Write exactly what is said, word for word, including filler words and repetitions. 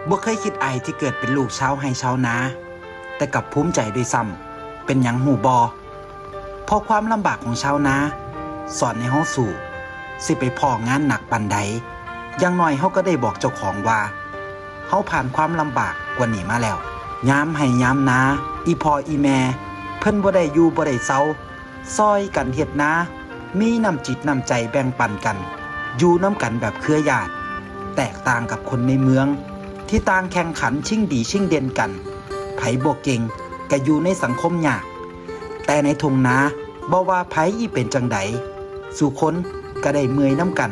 บ่เคยคิดอายที่เกิดเป็นลูกชาวไร่ชาวนา แต่กลับภูมิใจด้วยซ้ำ เป็นหยังฮู้บ่ เพราะความลำบากของชาวนา สอนให้เฮาสู้ สิไปพ้องานหนักปานใด อย่างน้อยเฮาก็ได้บอกเจ้าของว่า เฮาผ่านความลำบากกว่านี้มาแล้ว ยามไร่ยามนา อีพ่ออีแม่ เพิ่นบ่ได้อยู่บ่ได้เซา ซอยกันเฮ็ดนา มีน้ำจิตน้ำใจแบ่งปันกัน อยู่นำกันแบบเครือญาติ แตกต่างกับคนในเมือง ที่ต่างแข่งขันชิงดีชิงเด่นกัน ไผบ่เก่งก็อยู่ในสังคมยาก แต่ในทุ่งนา บ่ว่าไผอีเป็นจั่งใด สู่คนก็ได้เมื่อยนำกัน